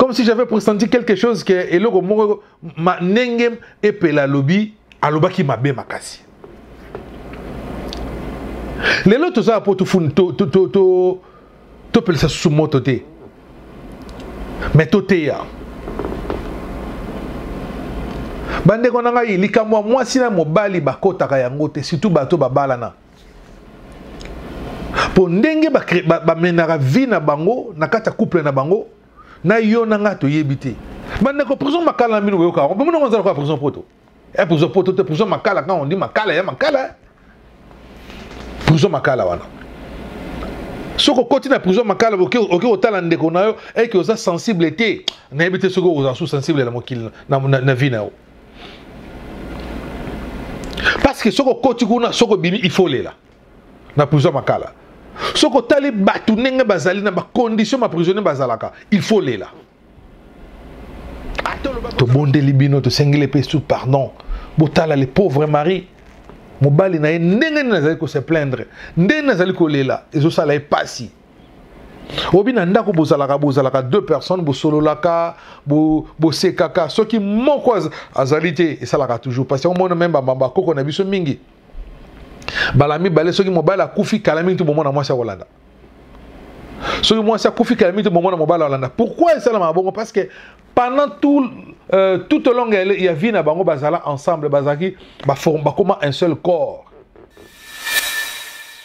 Comme si j'avais pressenti quelque chose que eloko moko ma ndenge Epela alobi, alobaki mabe makasi. Lelo tozala po tofuni to to to to topelisa susu moto te. Mais toteya. Bandeko na ngai, likambo ya mwasi na mobali bakotaka yango te, surtout bato babalana. Po ndenge bamenaka vie na bango na kati ya couple na bango, na yo na ngai toyebi te. Bandeko, prison Makala na bino boyoka yango, bomona yango eza lokola prison poto. Eh, prison poto te, prison Makala, quand on dit Makala, ya Makala. Prison Makala wana. Soki okoti na prison Makala, oke kotala ndeko na yo, eke oza sensible te, nayebi te soki okozala sous sensible na mokili, na vie na yo. Parce que soki okoti kuna, soki obimi, il faut lela na prison Makala. Soki otali bato ndenge bazali na ba condition ba prisonnier bazalaka, il faut lela. Tobondeli bino, tosengeli pe sous pardon. Botala les pauvres maris, mobali na ye ndenge nini azali ko se plaindre, ndenge nini azali kolela, ezosala ye pasi. Obi na ndako bozalaka, bozalaka deux personnes, bosololaka, bosekaka, soki moko azali te, esalaka toujours parce que omona même ba mama koko na biso mingi. Bala mibale soki mobali akufi kala mingi to bomona mwasi akolanda. Soki mwasi akufi kala mingi to bomona mobali akolanda. Pourquoi esalamaka bongo? Parce que pendant tout au long ya vie na bango bazala ensemble, bazalaki ba forme, bakoma un seul corps.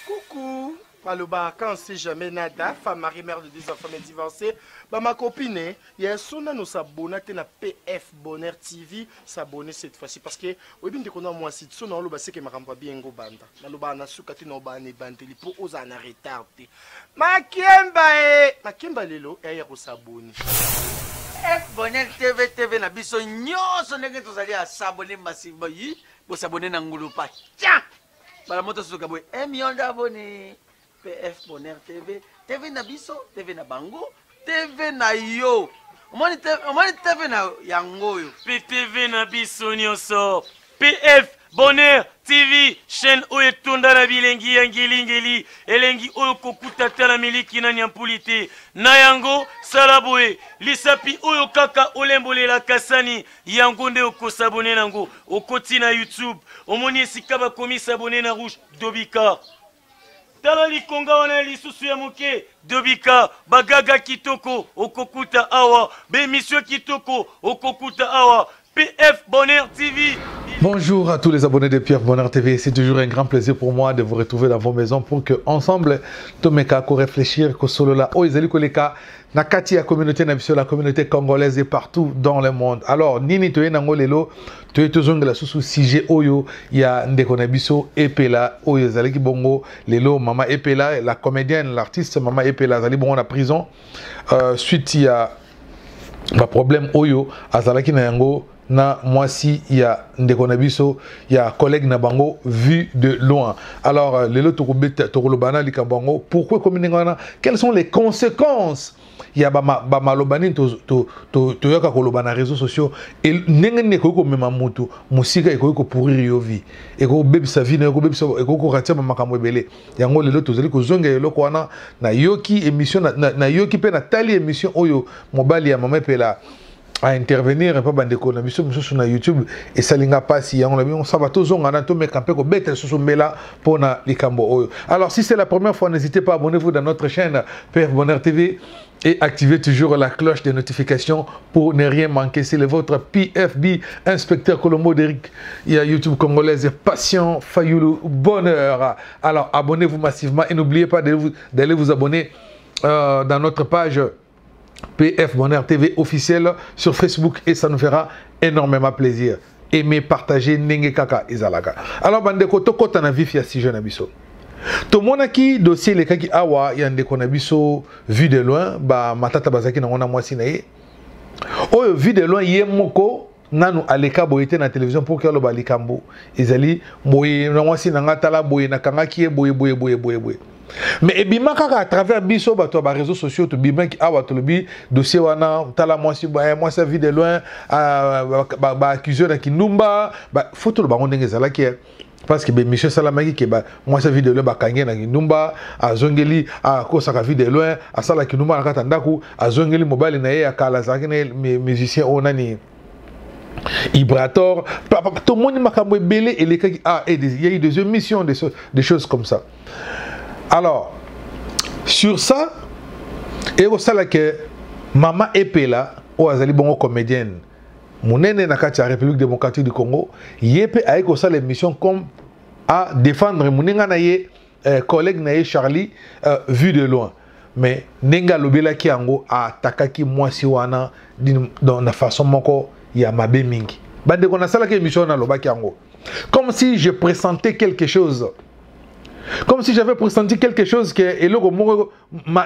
Coucou, baloba quand on sait jamais nada, femme mariée, mère de 2 enfants mais divorcée, ba ma copine, ya sona no s'abonner te na PF Bonheur TV, s'abonner cette fois-ci parce que oyebi ndeko na mwasi so na oloba seke makambo ya bien ngobanda. Naloba na suka te na oba na ebandeli po oza na retard te. Makemba e, makemba lelo ya ya ko s'abonner. F Bonheur TV, TV na biso nyonso ndenge tozali ya s'abonner massivement. Yi, bo s'abonner na ngulupa. Tiens! Bala moto suka boye 1 million d'abonnés. PF Bonheur TV, TV na biso, TV na bango, TV na yo. Omoni TV na yango oyo. PTV na biso nyonso. PF Bonheur TV, chaîne oyo etonda na bilengi ya ngelingeli, elengi oyo kokuta ta na miliki na nyampuli te. Na yango, sala boye, lisapi oyo kaka olembolela kasani, yango nde okosabone nango. Okoti na YouTube, omoni esika bakomi s'abonner na rouge, Dobika. Tala likonga wana ya lisusu ya moke, Dobika, bagaga kitoko, okokuta awa, ba émission kitoko, okokuta awa. PF Bonheur TV. Bonjour à tous les abonnés de PF Bonheur TV. C'est toujours un grand plaisir pour moi de vous retrouver dans vos maisons pour que ensemble tomeka ko réfléchir ko solola oyo ezali koleka na kati ya communauté na biso, la communauté congolaise et partout dans le monde. Alors nini toye nango lelo, toye tozongela susu sujet oyo ya ndeko na biso Epela oyo ezalaki bongo lelo mama Epela, la comédienne, l'artiste mama Epela azali bongo na prison suite ya ba problème oyo azalaki na yango na mwasi ya ndeko na biso ya collègue na bango Vue de loin. Alors lelo tokobeta tokoloba na likambo yango, pourquoi komi ndenge wana, quelles sont les conséquences ya ba maloba nini toyoka koloba na réseaux sociaux et ndenge nini ekoki komema motu mosika, ekoki kopourrir yo vie, ekoki kobebisa vie na yo, ekoki koratia ba makambo ebele. Yango lelo tozali kozongela eloko wana. Nayoki émission, nayoki mpe natali émission oyo mobali ya mama Epela a intervenir pa bandeko na biso mosusu na YouTube, esalinga pasi yango na bino saba tozonga na tomeka mpe kobeta lisusu mbela mpona likambo oyo. Alors si c'est la première fois, n'hésitez pas, abonnez-vous dans notre chaîne PF Bonheur TV et activez toujours la cloche de notification pour ne rien manquer. C'est le vôtre PFB, inspecteur Colombo d'Eric, il y a YouTube congolaise, Passion Fayoulou Bonheur. Alors abonnez-vous massivement et n'oubliez pas d'aller vous abonner dans notre page PF Bonheur TV officielle sur Facebook et ça nous fera énormément plaisir. Aimez, partagez, ndenge kaka ezalaka. Alors bandeko, tokota na vif ya sujet na biso. Tomonaki dossier lekaki awa ya ndeko na biso Vue de loin, ba matata bazaki na ngona mwasi na ye. Oyo Vue de loin ye moko nanu aleka boye te na télévision pour que aloba likambo ezali boye na mwasi na nga, tala boye nakangaki ye boye boye boye boye boye. Mais ebima kaka à travers biso bato ya ba réseaux sociaux, tobimaki awa tolobi dossier wana, tala mwasi, ba, mwasi ya Vue de loin, ba accusé na kindumba, ba, faut toloba ngo ndenge ezalaki, eh. Parce que bémission esalamaki ke mwasi ya Vue de Loin bakangi ye na kindumba, azongeli akosaka Vue de Loin, asala kindumba na kati ya ndako, azongeli mobali na ye ya kala azalaki na ye musicien oyo nani Ibrator. Tomoni makambo ebele elekaki. Ah, et il y a eu des émissions, des choses comme ça. Alors sur ça, ekosala ke mama Epela oyo azali bongo comédienne monene na kati ya République démocratique du Congo, ye mpe aye kosala émission comme a défendre moninga na ye, collègue na ye Charlie Vue de Loin. Mais ndenge alobelaki yango, atakaki mwasi wana na façon moko ya mabe mingi. Bandeko, nasalaki émission wana, alobaki yango comme si je pressentais quelque chose, comme si j'avais pressenti quelque chose ke eloko moko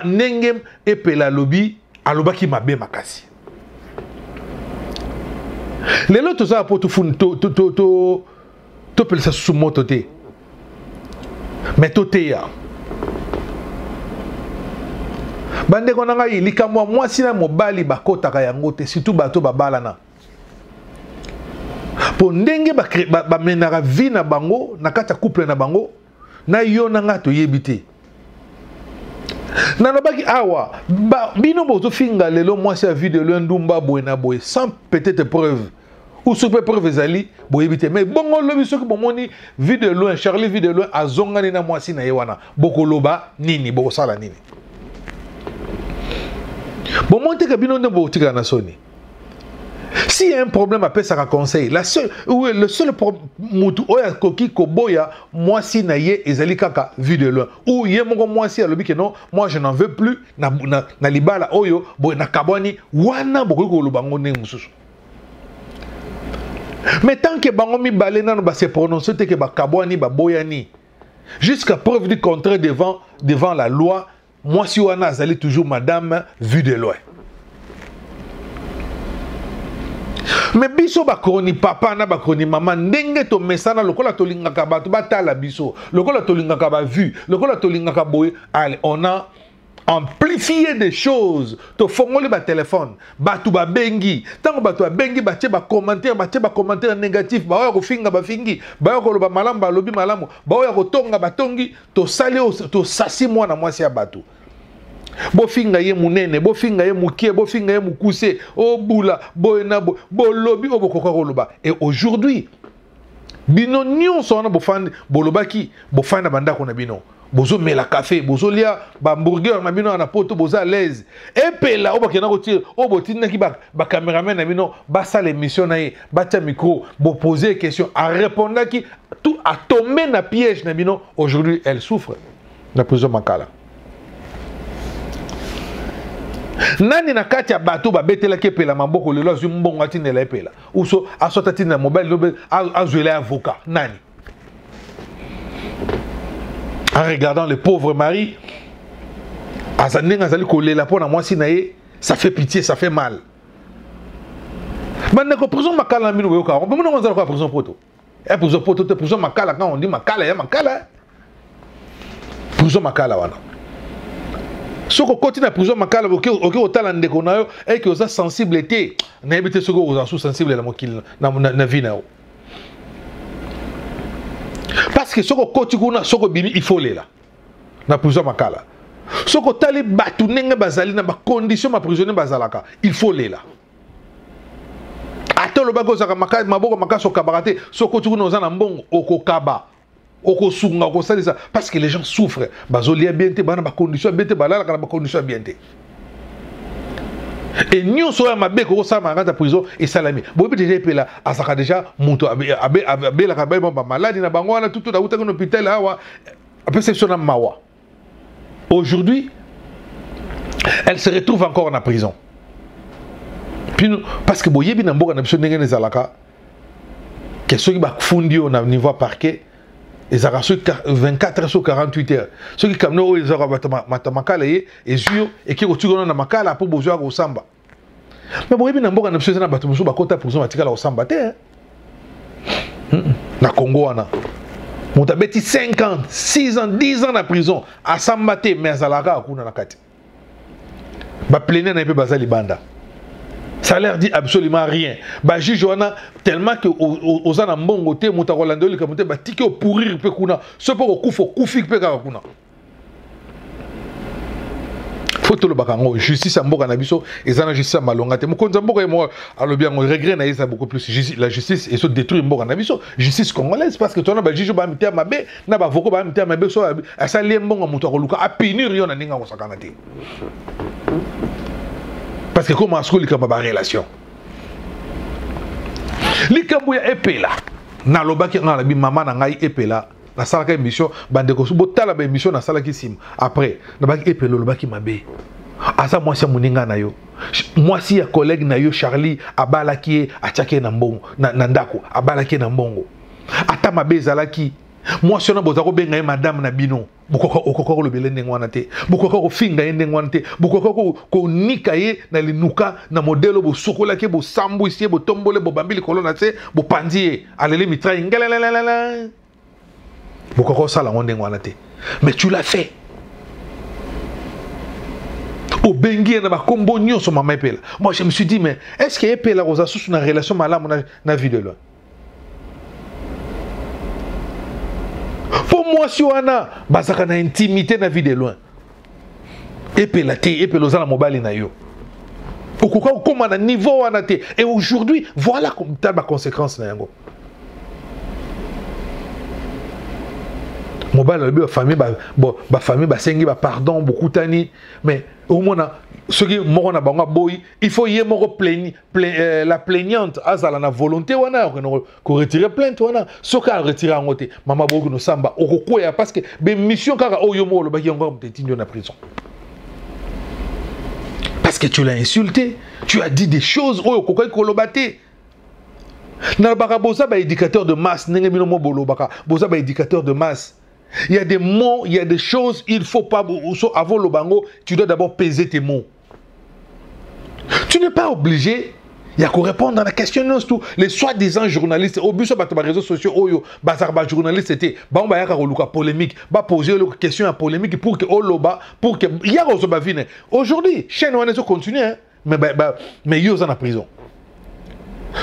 ndenge Epela alobi, alobaki mabe makasi. Lelo tozala po topelisa susu moto te, mais toteya bandeko na ngai. Likambo ya mwasi na mobali, bakotaka yango te, surtout bato babalana, mpo ndenge bamenaka vie na bango na kati ya couple na bango, na yo na ngai toyebi te. Nalobaki awa, bino bozofinga lelo mwasi ya Vue de Loin ndumba boye na boye, sans peut-être preuve, ou soki mpe preuve ezali, boyebi te. Mais bongo lobi soki bomoni Vue de Loin, Charlie Vue de Loin azongani na mwasi na ye wana, bokoloba nini? Bokosala nini? Bomoni te ke bino nde botikala na soni? S'il y a un problème, apesaka conseil. La seule, oui, le seul mutu oyo akoki koboya mwasi na ye ezali kaka Vue de Loin ou ye moko mwasi alobi ke non, moi je n'en veux plus na libala oyo boye, nakabwani. Wana bokoki koloba ngo ndenge mosusu. Mais tant que bango mibale nano ba se prononce te ke bakabwani, baboyani, jusqu'à preuve du contraire devant la loi, mwasi wana azali toujours madame Vue de Loin. Mais biso bakroni papa na bakroni mama, ndenge tomesana, lokola tolingaka bato batala biso, lokola tolingaka bavue, lokola tolingaka boye, allez, on a amplifié des choses. Tofongoli batelefone, bato babengi. Ntango bato babengi, batie bacommentaire, batie bacommentaire négatif, baoya kofinga bafingi, baoya koloba malamu balobi malamu, baoya kotonga batongi. Tosali, tosasi mwana mwasi ya bato. Bofinga ye monene, bofinga ye mokie, bofinga ye mokuse, obula boye na boye, bolobi oyo bokoka koloba. Et aujourd'hui bino nyonso wana bofandi, bolobaki, bofandi na bandako na bino, bozomela kafe, bozolia bahamburger na bino na poto, boza à l'aise. Epela oyo bakenda kotia, oyo botindaki bacameraman na bino basala émission na ye, batia micro, bopose question, arépondaki tout, atombe na piège na bino. Aujourd'hui elle souffre na prison Makala. Nani na kati ya bato babetelaki Epela maboko lelo azwi mbongo atindela Epela uso aswata atindela mobali lobe azwela avocat? Nani? En regardant le pauvre mari aza ndenge azali kolela mpo na mwasi na ye, ça fait pitié, ça fait mal. Bandeko, prison Makala na bino boyoka yango, bomona ngo ezala kwa prison poto ya prison poto te. Prison Makala, quand on dit Makala, ya Makala, prison Makala wana, soki okoti na prison Makala, oke kotala ndeko na yo eke oza sensible te, nayebi te soki okozala su sensible na mokili na vie na yo. Parce que soki okoti kuna, soki obimi, il faut lela na prison Makala. Soki otali bato ndenge bazali na bacondition baprisonnier bazalaka, il faut lela. Ata olobaki ozalaka maboko makasi, okabaka te, soki okoti kuna, oza na mbongo, okokaba, okosunga, okosalisa, parce que les gens souffrent. Bazolia bien te, bana bacondition ya bien te, balalaka na bacondition ya bien te. E nyonso oyo ya mabe kokosalama na kati ya prison esalami. Boyebi deja Epela azalaka deja moto abelaka bamaladi na bango wana tutu, autaki na hôpital awa, apesa biso na mawa. Aujourd'hui elle se retrouve encore na prison. Puis, parce que boyebi na mboka na biso ndenge ezalaka ke soki bafundi yo na niveau ya parquet, ezalaka soki 24 heures, soki 48 heures, soki camion oyo ezalaka bato mata Makala ye ezwi yo, eke kotika wana na Makala mpo bozwa kosamba. Mais boyebi na mboka na biso eza na bato mosusu bakota prison, batikala kosamba te. Na Congo wana, moto abeti 5 ans, 6 ans, 10 ans na prison, asamba te, mais azalaka kaka kuna na kati. Baplene na ye mpe baza libanda. Ça leur dit absolument rien. Ba juge wana tellement que oza na mbongo te moto akolanda yo likambo te batiki yo pourrir mpe kuna soki mpe kokufa okufi mpe kaka kuna. Faut tolobaka yango justice ya mboka na biso eza na justice ya malonga te. Mokonzi ya mboka ye moko alobi yango regret na ye eza beaucoup plus la justice ezo détruire mboka na biso justice congolaise parce que tona ba juge ba mitema mabe na ba avocats ba mitema mabe so asali ye mbongo moto akoluka apunir yo na ndenge akosakana te. Parce que comment est-ce que likambo ba relation likambo ya epela nalobaki nga nalobi mama na ngai epela nasalaka émission bandeko botala ba émission nasalaki nsima après nabaki epela olobaki mabe aza mwasi ya moninga na yo mwasi ya collègue na yo Charlie abalaki ye atiaki ye na mbongo na, na ndako abalaki ye na mbongo ata mabe ezalaki mwasi wana boza kobenga ye madame na bino bokoka kolobela ye ndenge wana te bokoka kofinga ye ndenge wana te bokoka konika ye na linuka na modele bosokolaki ye bosambwisi ye botombole bobambi likolo na se bopanzi ye aleli mitrai ngelelelele bokoka kosala yango ndenge wana te mais tu l'as fait obengi ye na bakombo nyonso mama epela moi je me suis dit mais est ce que epela koza susu na relation malamu na, na vie de loin mpo mwasi wana bazalaka na intimité na vie de loin epela te epela oza na mobali na yo okoka kokóma na niveau wana te et aujourd'hui voilà tala baconséquence na yango mobali alobi bafamille bafamille basengi bapardon bokutani mais omona soki moko na bango aboyi il faut ye moko plaigne euh, la plaignante azala na volonté wana ya kokende koretire plainte wana soki aretire yango te mama bokoki nosamba okokwea parce que bemission kaka oyo yo moko olobaki yango moto etindi yo na prison parce que tu l'as insulté tu as dit des choses oyo okokaki koloba te nalobaka boza baéducateur de masse ndenge bino mo bolobaka boza baéducateur de masse il y a des mots il y a des choses il faut pas avant lobango tu dois d'abord peser tes mots Tu n'es pas obligé ya korépondre na question nyonso tout les soi-disant journalistes oyo biso bato ba réseaux sociaux oyo bazalaka ba journaliste te bango bayaka koluka polémique bapose yo question ya polémique pour que oloba pour que ya kozwa bavine aujourd'hui chaîne wana ezo continue hein? mais, ba, ba, mais yo oza na prison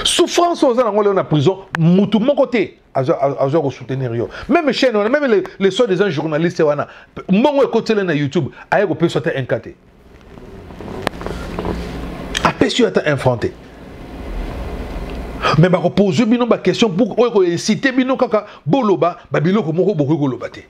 souffrance oyo oza nango lelo na prison mutu moko te azwa kosoutenir yo même chaîne wana même les, les soi-disant journaliste wana mbongo ekotele na youtube aye kopesa te un te apesi yo ata un franc te mais bakopose bino baquestion pour oyo koincite bino kaka boloba babiloko moko bokoki koloba te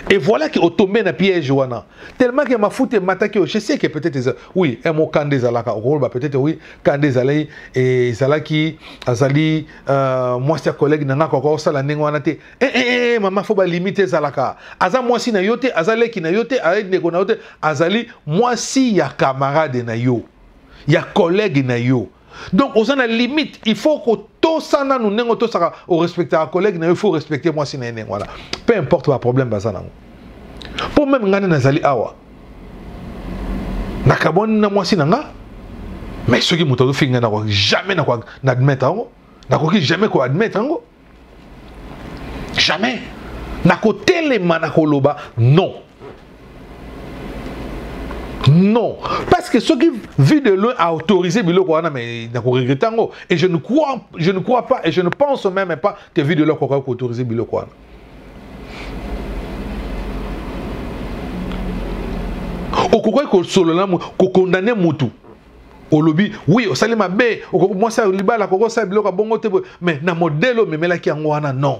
et voilà que otombe na piège wana tellement que mafuta emataki yo je sais que peut-être eza oui un mot kanda ezalaka okoloba peut-être oui kanda ezalaki ezalaki azali euh, mwasi ya collègue na nga akoka kosala ndenge wana te eh, eh, eh, mama fo balimite ezalaka aza mwasi na yo te aza leki na yo te azali ndeko na yo te azali mwasi ya camarade na yo ya collègue na yo donc oza na limite il faut kotosa nanu ndenge otosaka orespectaka collègue na yo il faut respecter mwasi na ye ndenge wana peu importe baproblème baza nango mpo meme ngai nde nazali awa nakabwani na mwasi na nga mais soki moto azofinga nakoki jamais na admettre yango nakoki jamais koadmettre yango jamais nakotelema nakoloba non non parce que soki vue de loin a autorisé biloko wana mais nakoregrete yango et je ne crois, je ne crois pas et je ne pense même pas que vue de loin akoka koautoriser biloko wana okokaki kosolola kokondane mutu olobi oui osali mabe mwasi ya libala akoki osala biloko ya bongo te mais na modele omemelaki yango wana non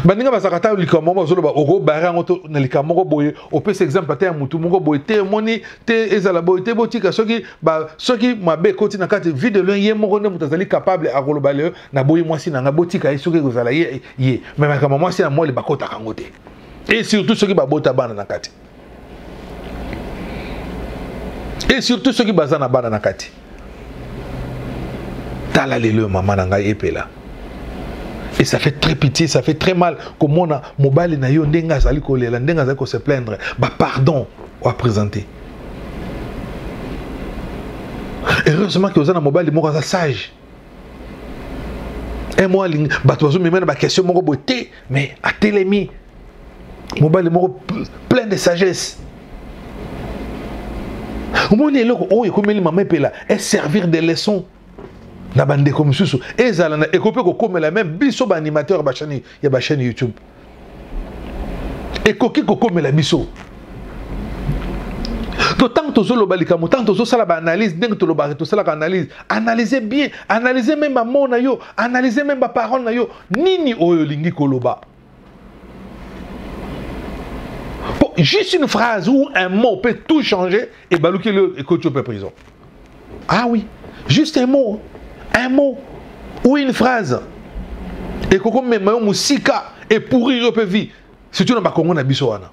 baninga bazalaka ata likambo moko bazoloba okobare yango to na likambo moko boye opesa exemple ata ya motu moko boye te omoni te ezala boye te botika soki ba, soki mabe ekoti na kati vie de loin ye moko nde moto azali capable akoloba lelo naboyi mwasi na ngai botika ye soki ekozala ye ye me makambo mwasi ya mwali bakotaka yango te et surtout soki babota bana na kati et surtout soki baza na bana na kati tala lelo mama na ngai epela et ça fait très pitié ça fait très mal komona mobali na yo ndenge azali kolela ndenge azali kose plaindre ba pardon oa présenter heureusement que oza na mobali moko aza sage un mois alingi bato bazomema na baquestion moko boye te mais atelemi mobali moko plein de sagesse Omoni eloko oyo ekomeli mama Epela e servir de leçon na bandeko mosusu, ezala na ekoki mpe kokomela meme biso ba animateur ba chaîne ya ba chaîne YouTube, ekoki kokomela biso. To ntango tozoloba likambo, ntango tozosala ba analyse, ndenge tolobaka, tosalaka analyse, analyse bien, analyse meme ba mots na yo, analyse meme ba parole na yo, nini oyo olingi koloba. Bon, juste une phrase ou un mot peut tout changer et baluki le ekoti pe prison. Ah oui, juste un mot, un mot ou une phrase. Et koko mema yo musika et pourrir yo pe vie. Surtout na ba Congo na biso wana.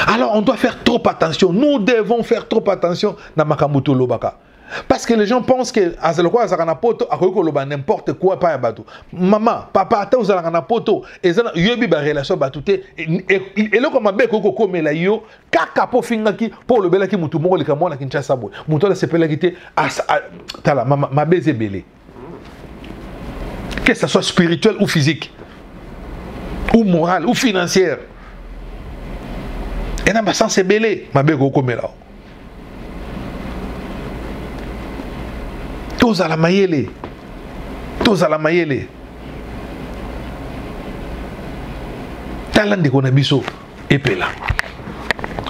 Alors on doit faire trop attention. Nous devons faire trop attention na makambo tolobaka. Parce que les gens pensent que azaloko azalaka na poto akoki koloba n'importe quoi pa ya bato. Mama, papa ata ozalaka na poto eza na yobi ba relation bato te. Eloko mabe ekoki kokomela yo kaka po fingaki po olobelaki mutu moko likambo na Kinshasa boye. Mutu ala sepelaki te tala mama mabe eza ebele. Que ça soit spirituel ou physique ou moral ou financière. Et na ba sens ebele mabe ekoki kokomela yo. Tozala mayele, tozala mayele. Tala ndeko na biso Epela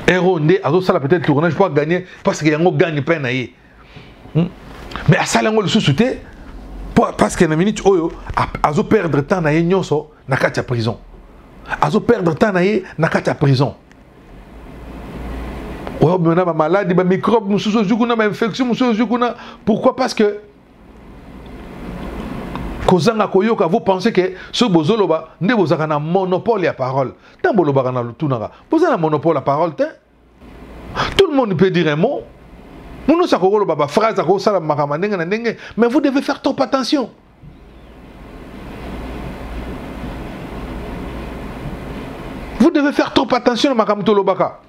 ero nde azosala peut-être tournage pour gagner parce que yango gagne peine na ye. Mais asala yango lisusu te parce que na minute oyo azo perdre temps na ye nyonso na kati ya prison. Azo perdre temps na ye na kati ya prison. Oyo bimona ba maladie, ba microbe mosusu ozwi kuna, ba infection mosusu ozwi kuna. Pourquoi? Parce que kozanga koyoka, vous pensez que soki bozoloba nde bozalaka na monopole ya parole. Ntango bolobaka na lutunaka, boza na monopole ya parole te. Tout le monde peut dire un mot. Muno sa kokoloba ba phrase akosala makambo ndenge na ndenge, mais vous devez faire trop attention. Vous devez faire trop attention na makambo tolobaka,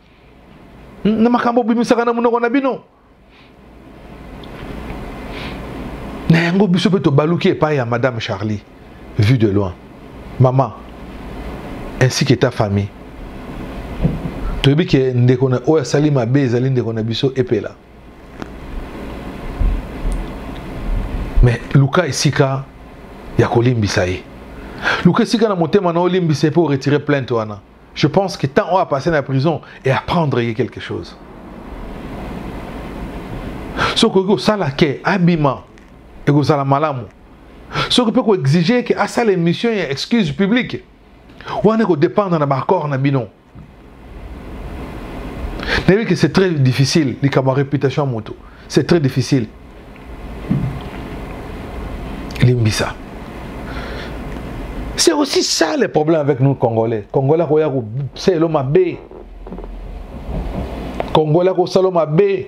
na makambo obimisaka na monoko na bino. Na yango biso mpe tobaluki epai ya Madame Charlie, vue de loin, maman ainsi que ta famille. Toyebi ke ndeko na oyo asali mabe ezali ndeko na biso Epela. Mais luka esika ya kolimbisa ye. Luka esika na motema na olimbisa ye mpo retirer plainte wana. Je pense que tant on a passé dans la prison et apprendre quelque chose. Soki okoki kosala ke abima ekozala malamu. Soki mpe koexige ke asala émission ya excuse publique wana ekodépendre na baaccord na bino. Nayebi que c'est très difficile likambo ya réputation ya moto, c'est très difficile. Limbisa. C'est aussi ça le problème avec nous Congolais. Congolais akoya kosala mabe. Congolais akosala mabe.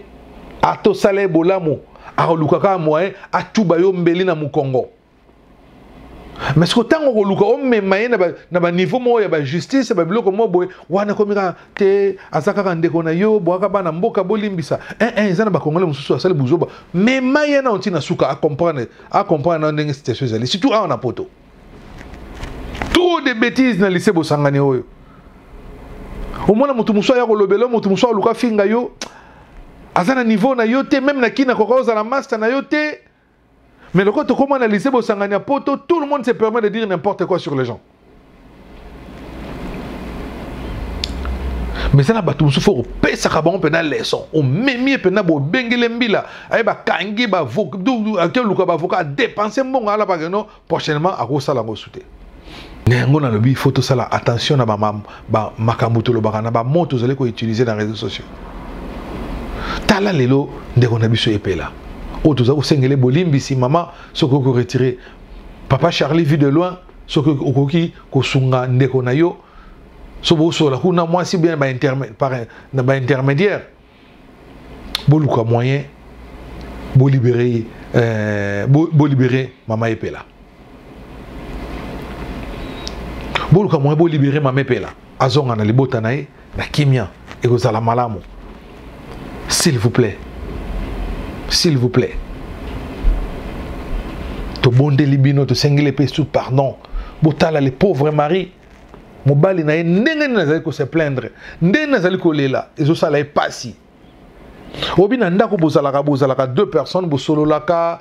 Atosala ye bolamu. Akoluka kaka moyen atuba yo mbeli na mokongo. Mais soki ntango okoluka omema ye na ba niveau moko ya ba justice, ba biloko moko boye, wana ekomi kaka te, aza kaka ndeko na yo, bwaka bana mboka bolimbisa. Un, un, eza na ba Congolais mosusu asali buzoba. Mema ye na ntina suka, a comprendre, a comprendre na ndenge situation ezali, surtout awa na poto. Trop de bêtises na lycée Bosangani oyo. Omona moto mosusu aya kolobela, moto mosusu aluka finga yo, aza na niveau na yo te, même na kina koka ozala master na yo te. Mais le côté comment analyser Bosangani ya poto, tout le monde se permet de dire n'importe quoi sur les gens. Mais ça na bato mosusu faut kopesaka bango mpena leçon. Omemi ye mpena bobengele mbila, aye bakangi ba avocat, du, ake luka ba avocat, a dépenser mbongo ala bake no, prochainement akosala yango su te. Na yango nalobi, il faut tosala attention na ba makambo tolobaka, na ba mots tozali ko utiliser na réseaux sociaux. Tala lelo ndeko na biso Epela. Oyo toza kosengele bolimbisi mama soki okoki retirer. Papa Charlie vit de loin, soki okoki kosunga ndeko na yo, so bosola kuna mwasi bien ba par, na ba intermédiaire. Boluka moyen bo libérer bo, bo libérer mama Epela. Boluka moyen bo libérer mama Epela. Azonga na libota na ye na kimia ekozala malamu. S'il vous plaît. S'il vous plaît. Tobondeli bino, tosengeli pe sous pardon. Botala les pauvres maris. Mobali na ye ndenge nini azali ko se plaindre, ndenge nini azali kolela, ezosala ye pasi. Obi na ndako bozalaka bozalaka deux personnes bosololaka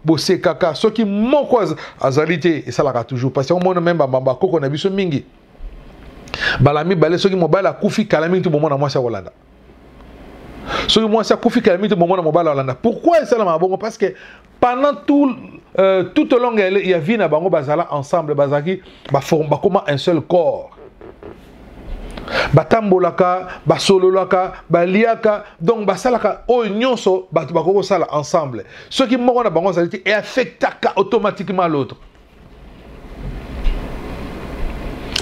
bosekaka, soki moko azali te esalaka toujours pasi. Omona meme bakoko na biso mingi bala mibale, soki mobali akufi kala mingi te bomona mwasi akolanda, soki mwasi akufi kala mingi te bomona mobali akolanda. Pourquoi esalamaka bongo? Parce que pendant tout au long ya vie na bango bazala ensemble, bazalaki bakoma un seul corps, batambolaka, basololaka, baliaka, donc basalaka oyo nyonso bato bakoki kosala ensemble. Soki moko na bango azali te, e affectaka automatiquement l'autre.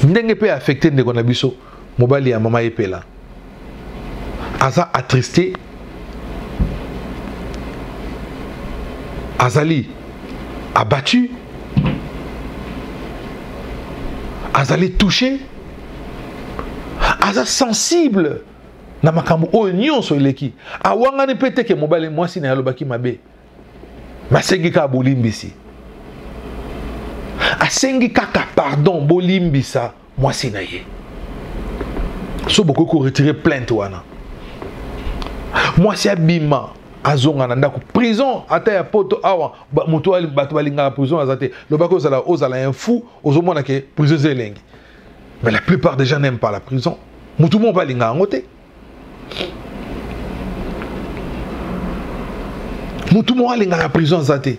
Ndenge mpe affecte ndeko na biso mobali ya mama Epela, aza attristé, azali abattu, azali touché, aza sensible na makambo oyo nyonso eleki. Awangani mpe te ke mobali mwasi na ye alobaki mabe, basengi kaka bolimbisi, asengi kaka pardon, bolimbisa mwasi na ye. So bokoki koretirer plainte wana, mwasi abima azonga na ndako. Prison ata ya poto awa, moto bato balingaka prison aza te. Lobaki ozala, ozala un fou, ozomona ke prison eza elengi, mais la plupart des gens n'aiment pas la prison. Motu moko balingaka yango te, motu moko alingaka prison aza te.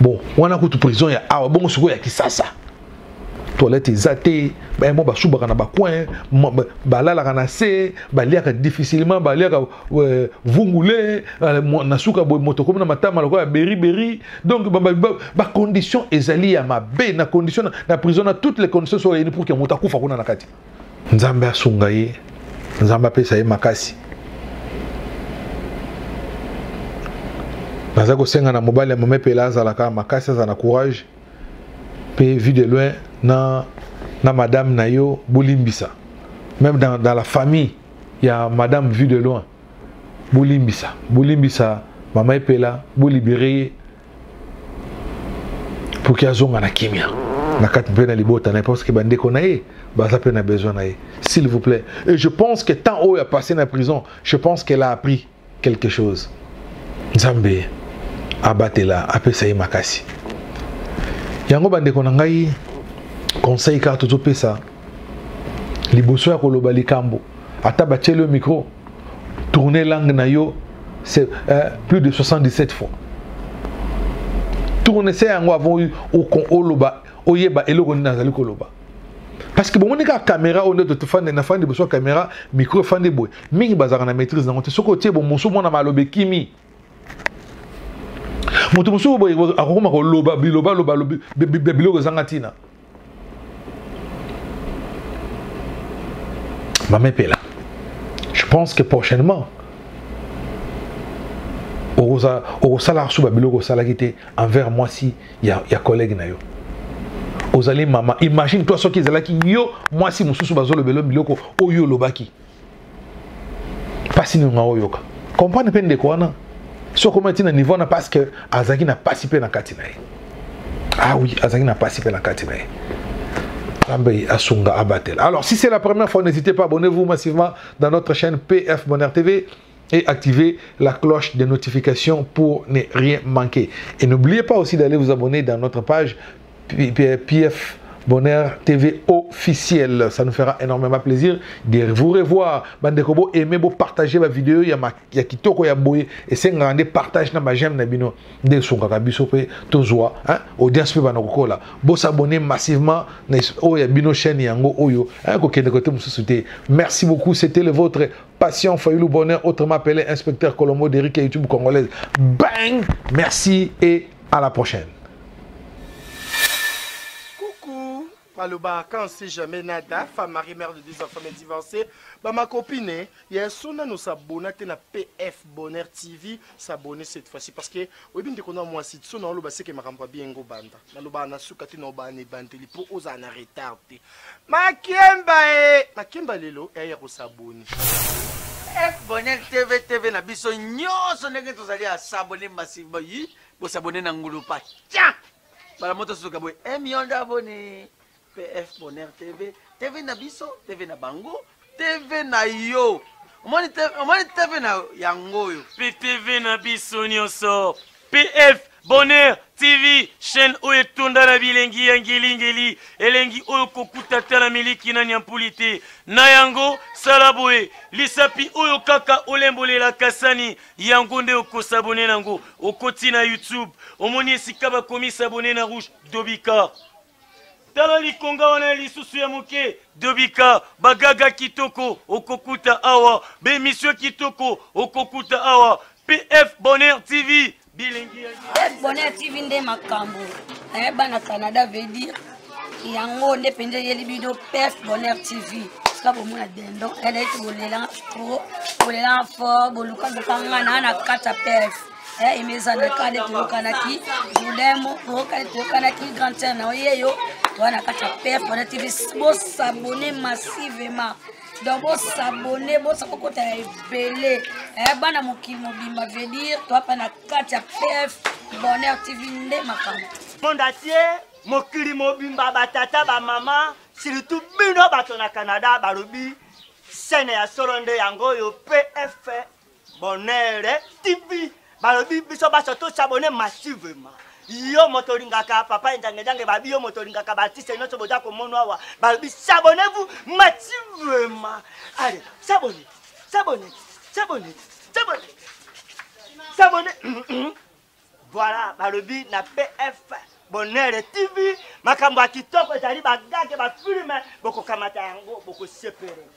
Bon, wana kutu prison ya awa, bongo sikoyo ya Kisasa, toilette eza te, mo basubaka na bacoin, balalaka na se, baliaka difficilement, baliaka vungule na suka boye, moto komi na matama lokola ya beriberi. Donc bacondition ezali ya mabe na condition na prison, na toutes les conditions soki oyeni pour ke moto akufa kuna na kati. Nzambe asunga ye, Nzambe apesa ye makasi. Naza kosenga na mobali ya mama Epela azalaka makasi, azala na courage pe Vue de Loin na madame na yo bolimbisa. Même dans la famille ya madame Vue de Loin, bolimbisa, bolimbisa mama Epela, bolibere ye pour que azonga na kimia na kati mpe na libota na ye, parce que bandeko na ye baza mpe na besoin na ye, s'il vous plaît. Et je pense que tant oyo a passé na prison, je pense qu'elle a appris quelque chose. Nzambe abatela, apesa ye makasi. Yango bandeko na ngai, conseil kaka tozopesa liboso ya koloba likambo, ata batieli yo micro, tourner langue na yo, c'est plus de 77 fois. Tourner se yango avant oloba, oyeba eloko nini nazali koloba. Parce que bomoni kaka caméra oyo nde tofandi na fandi liboso ya caméra, micro efandi boye, mingi bazalaka na maîtrise nango te. Soki otie bomosu mwana maloba ekimi, moto mosusu boye akokoma koloba biloba loba biloko ezanga ntina. Mama Epela, je pense que prochainement okosala so babiloko osalaki te envers mwasi ya collègue na yo. Ozali mama, imagine toi soki ezalaki yo mwasi mosusu bazolobela biloko oyo olobaki, pasi nini nga oyoka. Comprendre mpe ndeko wana soki okoma ntina niveau wana, parce que azalaki na pasi mpe na kati na ye. Ah oui, azalaki na pasi mpe na kati na ye. Nzambe asunga, abatela. Alors si c'est la première fois, n'hésitez pas, abonnez-vous massivement dans notre chaîne PF Bonheur TV et activez la cloche de notification pour ne rien manquer. Et n'oubliez pas aussi d'aller vous abonner dans notre page PF Bonheur TV officiel. Ça nous fera énormément plaisir de vous revoir. Bandeko bo aimez, bo partager ma vidéo, ya ma, ya kitoko ya boye et c'est grande partage na ma j'aime na bino de sungaka biso pe tozwa, hein, audience pe bana kokola. Bo s'abonner massivement na oyo ya bino chaîne yango oyo, hein, ko kende côté mususu te. Merci beaucoup, c'était le vôtre Patient Fayulu Bonheur, autrement appelé Inspecteur Colombo d'Eric et YouTube congolaise. Bang! Merci et à la prochaine. Coucou, Maloba, quand c'est jamais nada, femme mariée, mère de 2 enfants, mais divorcée, bah ma copine, il y a son nom, s'abonner à PF Bonheur TV, s'abonner cette fois-ci parce que, oui, bien qu'on a moi, si son nom, c'est que ma ramba bien go banda. Maloba, na souka, tu n'as pas bandeli pour oser en retard. Makemba, eh! Makemba lelo, eh, ya s'abonner. F Bonheur TV, TV na biso nyonso ndenge tozali ya s'abonner massivement. Yi, bo s'abonner na ngulupa. Tiens! Bala moto suka boye, 1 million d'abonnés. PF Bonheur TV, TV na biso, TV na bango, TV na yo. Omoni TV na yango oyo. Pe TV na biso nyonso. PF Bonheur TV, chaîne oyo etonda na bilengi ya ngelingeli, elengi oyo kokuta ata na miliki na nyampuli te. Na yango, sala boye, lisapi oyo kaka olembolelaka sani, yango nde okosabone nango. Okoti na YouTube, omoni esika bakomi s'abonner na rouge, dobika. Tala likonga wana ya lisusu ya moke dobika bagaga kitoko okokuta awa bemission kitoko okokuta awa pf bonheur tv bilengi ya pf bonheur tv nde makambo eh, bana canada veut dire yango nde mpenza eyeli bino pf bonheur tv sika bomona dendon eleki bolelanga trop bolelanga fort bolukaluka nga na na kati ya pf Eh, emezana kade toyokanaki jourdain toyokani toyokanaki grande sœur na ye yo toa na kati ya pf wana tv bosabone massivement donc bosabone bosakokota ya ebele eh, bana mokili mobimba veut dire toa mpe na kati ya pf bonheur tv nde makambo monde entier mokili mobimba batata bamama surtout bino bato na canada balobi chaîne ya solo nde yango oyo pf Bonheur TV balobi biso baso to s'abonner massivement yo moto olingaka papa enjangejange babi yo moto olingaka baartiste nyonso boza komona awa balobi s'abonnez-vous massivement allez s'abonner s'abonner s'abonner s'abonner s'abonner Voilà, balobi na PF Bonheur TV, makambo ya kitoko ezali bagage ba filme, bokokamata yango bokosepele.